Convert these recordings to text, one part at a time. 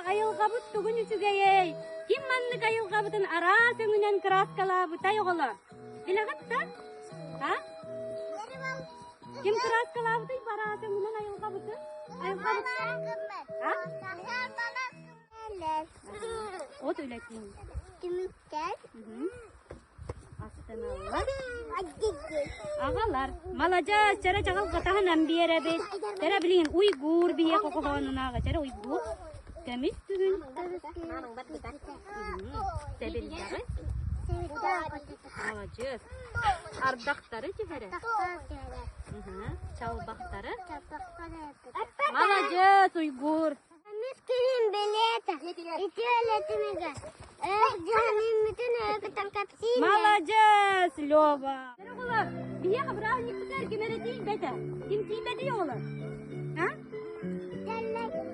Айылҕабыт тугун үчүгэйэй! Ким маннык айылҕабытын араас өҥүнэн кырааскалаабытай оҕолор? Билэҕит да? А? Ким кырааскалаабытый араас өҥүнэн айылҕабытын? Айылҕабыт? А? От үлэтин. Түмүктэр. Астыналлар. Аҕалар. Маладьыас, чэрэ чаҕылҕа таһынан биэрэбит. Чэрэ билигин уйгуур биһиэхэ хоһоонунааҕы чэрэ уйгуур. Көмүс күһүн. Сэбирдэҕи. Маладьыас. Ардахтары түһэрэ. Чалбахтары. Маладьыас, уйгуур. Көмүс күнүн билиэтэ, үтүө үлэтимигэ, өр дьаһаныыммытын өйөкүтэн кэпсиир. Маладьыас, Лёва! Оҕолор, биһиэхэ бырааһынньыкпытыгар ким эрэ тиийбэтэ. Ким тиийбэтий оҕолор? А?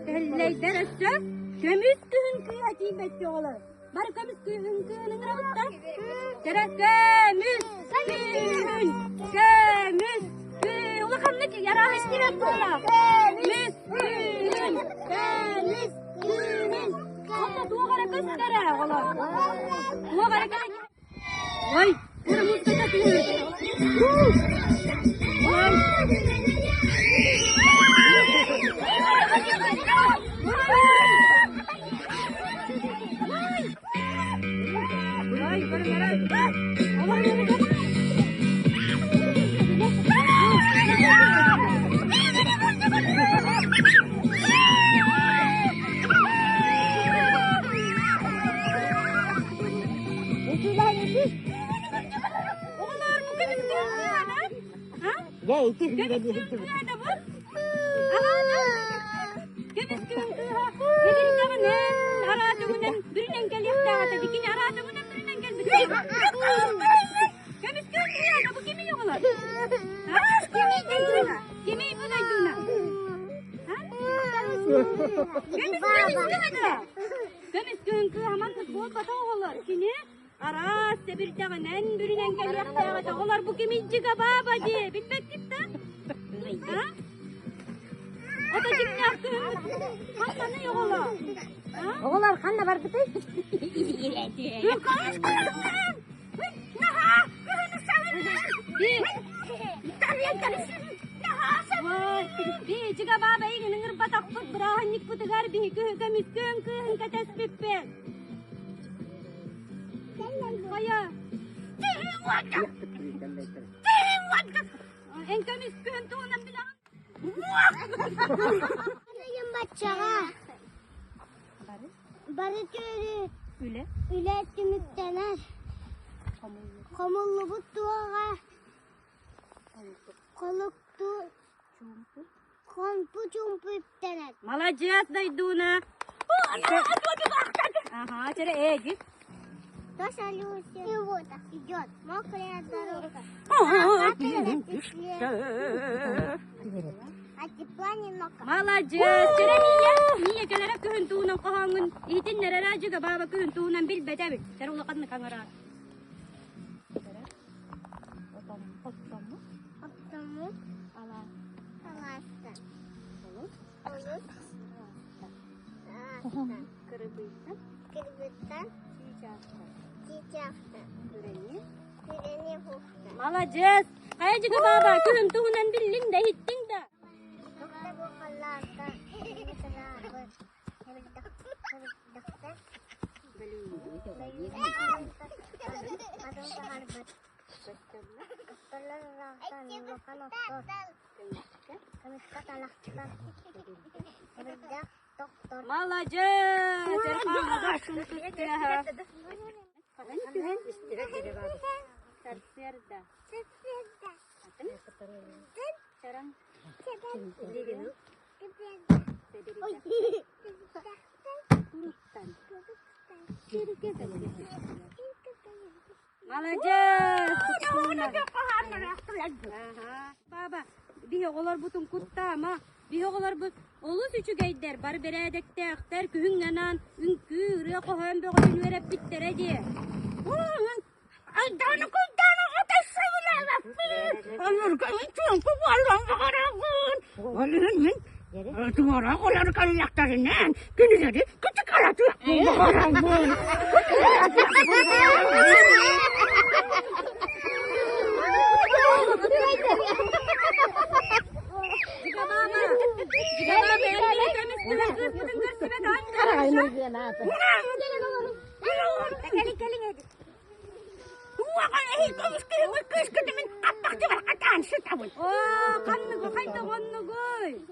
Тэллэйдэр өссө көмүс күһүн кыыһа тиийбэт оҕолор. Бары көмүс күһүн кыыһын ыҥырабыт да? Кэрэ көмүс күһүн, көмүс күһүн. Улаханнык ярааһы истибэт буола. Көмүс күһүн, көмүс күһүн. Онно туох эрэ көстөрө оҕолор. Туох эрэ кэлэ. Ой, ура музыката түһүр. Ой. Ой, Оҕолоор, бу көмүс кыһана? Дьэ, ити Көмүс кыһана бу? Көмүс күн кыыһа эбирдэҕинэн, араатыгынан бүрүнэн кэлиэхтээх этэ. Дикини араатыгынан бүрүнэн кэлбит. Көмүс күн кыыһа бу кимий оҕолор? Кимий бу дойдуна? Көмүс күн кыыһа Көмүс күн кыыһа маннык буолбата оҕолор. Кини араас сэбирдэҕинэн бүрүнэн кэлиэхтээх этэ. Оҕолор бу кимий дьига бааба дии билбэккит да? А? Ото дьиҥнээх күһүммүт ханнаный оҕолор? Оҕолор ханна барбытый? Биһиги баба эйигин ыҥырбатахпыт бырааһынньыкпытыгар биһиги көмүскүөн кыыһын кэтэспиппит. Хайа? Эн көмүскүөн туһунан билэҕин? Билигин баччаҕа бары түөрү Үлэ үлэ түмүктэнэр. Хомуллубут туоҕа холукту хомпу чуумпу үптэнэр. Маладьыас Дайдууна. Ага, чэрэ ээги. То салюся. Вот идет мокрая дорога. А тепла немного. Маладьыас. Чэрэ Мия. Мия кэлэрэ күһүн туһунан хоһооҥҥун иһитиннэрэр аадьыга баба күһүн туһунан билбэтэ эбит. Чэрэ улаханнык аҥараа. Оттому. Аласта. Олус. Кырыбыйтан. Кырбыттан. Чичахтан. Күрэни. Күрэни хуохта. Маладьыас. Хайа дьигэ баба күһүн туһунан биллиҥ да иһиттиҥ да. Тохта бу халлаантан. Маладьыас. Сарсыарда. Чараҥ. Маладьыас! Баба, биһи оҕолорбутун куттаама. Биһи оҕолорбут олус үчүгэйдэр, бары бэрээдэктээхтэр, күһүҥҥэ анаан үҥкүү, ырыа-хоһоон бөҕөтүн үөрэппиттэрэ дии. Ойуурга чуҥку буолуон баҕарабын. Ол иһин мин туора оҕолор кэллэхтэринэн кинилэри кытыкалатыахпын баҕарабын.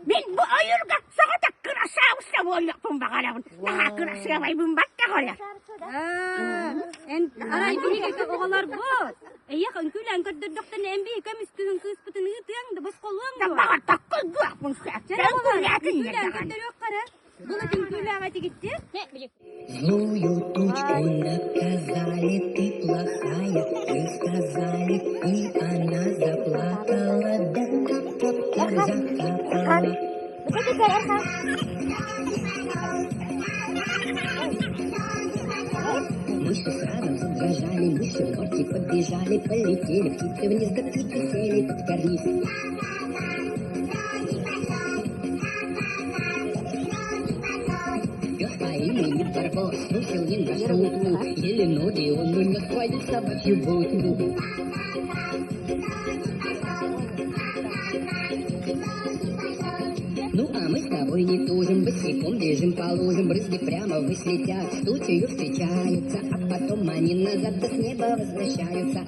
Мин бу ойуурга соҕотох кырасаабыса буолуохпун баҕарабын. Наһаа кырасыабайбын баттаҕара. Эн арай биһиги оҕолор бу эйиэх үҥкүүлээн көрдөрдөхтөрүнэ эн биһи көмүс күһүн кыыспытын ыытыаҥ да босхолуоҥ дуо? Баҕартакка ыгыахпын сөп. Үҥкүүлээн көрдөрүөххэ эрэ. Былыт үҥкүүлээх этигитти. Злую тучку наказали, ты плохая, вы сказали, и она заплакала, да кап-кап-кап закапала. Мыши сразу задрожали, мыши в норки подбежали, полетели, птицы в гнездо, птицы сели под карниз. Пес по имени Барбос струсил не на шутку, еле ноги он унес свою собачью будку. Ну, а мы с тобой не тужим, босиком бежим по лужам, брызги прямо ввысь летят, с тучею встречаются, а потом они назад до с неба возвращаются.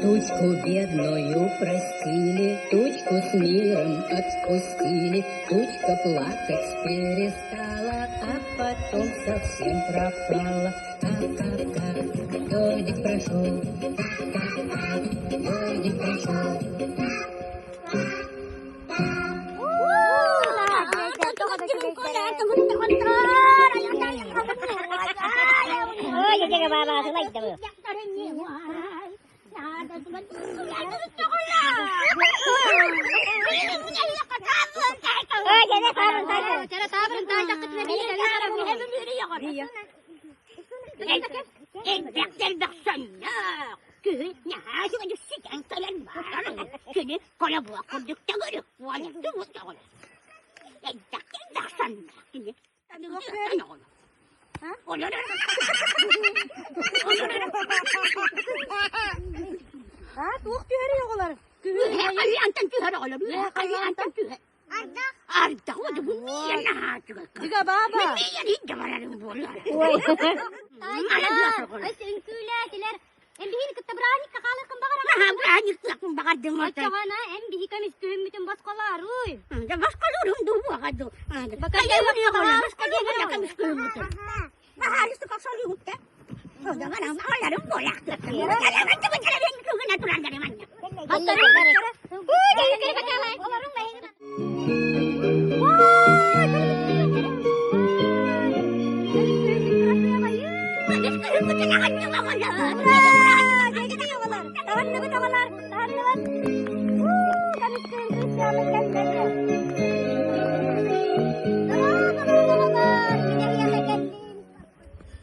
Тучку бедную простили, тучку с миром отпустили, тучка плакать перестала, а потом совсем пропала. Кап-кап-кап, дождик прошел, кап-кап-кап, дождик прошел. Элбэх сонноох күһүн наһаа үчүгэйдик ситэн кэлэн баран кини колобуок курдук төгүрүк буолар элбэх элбэх сонноох кини Туох түһэрий оҕолор? Антан түһэр оҕолор, антан түһэр. Ардах Дига баба. Үҥкүүлээтилэр. Эн биһини кытта бырааһынньыкка хаалыаххын баҕараҕын? Бырааһынньыктыахпын баҕардым. Оччоҕуна эн биһи көмүс күһүммүтүн босхолооруй. Босхолуурум дуу буоҕа дуу. Көмүс күһүммүтүн.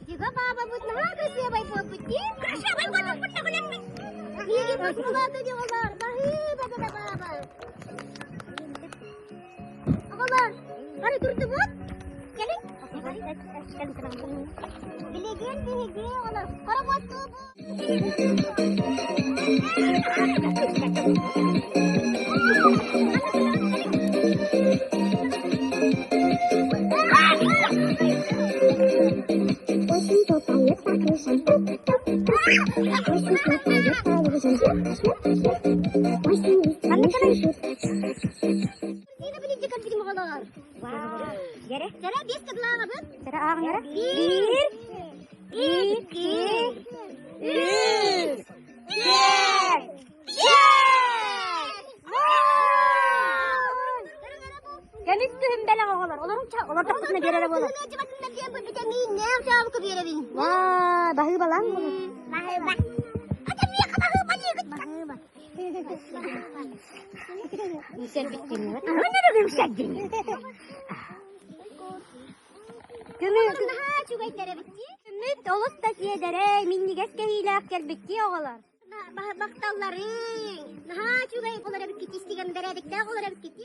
Дига баабабыт наһаа красивай буолбут дии. Красивай буолбут Биһиги босхолоото оҕолор, баһыыба да баба. Оҕолор, бары турдубут? Кэлин. Билигин биһиги оҕолор хоробуоттуубут. Осень топает по крышам, тук-тук-тук. Осень топает по лужам, шлеп-шлеп. Осень листьями шуршит. Биир, икки, үс, түөрт, биэс! Көмүс күһүн бэлэх оҕолор. Олорун олордохпутуна биэрэрэ буолар. Баһыыбалаан. Баһыыба. Көмүт олус да сиэдэрэй, минньигэс кэһиилээх кэлбиттии оҕолор. Махталларыҥ! Наһаа үчүгэй олор эбиккит, истигэн бэрээдэктээх олор эбиккит.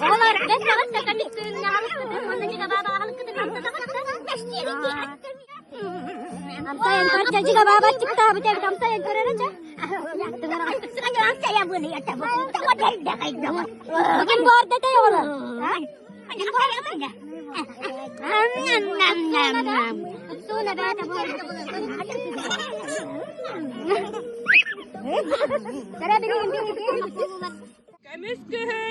Оҕолор, бэс таҕыста көмүс күһүҥҥэ аҕалыккытын уонна дьига-бааба аҕалыккытын Амсайан көрчө дьига-бааба аччыктаабыт эбит амсайан көрөрө чэ. Бүгүн буорда тэй оҕолор. Тупсууна бээтэ Көмүс күһүн!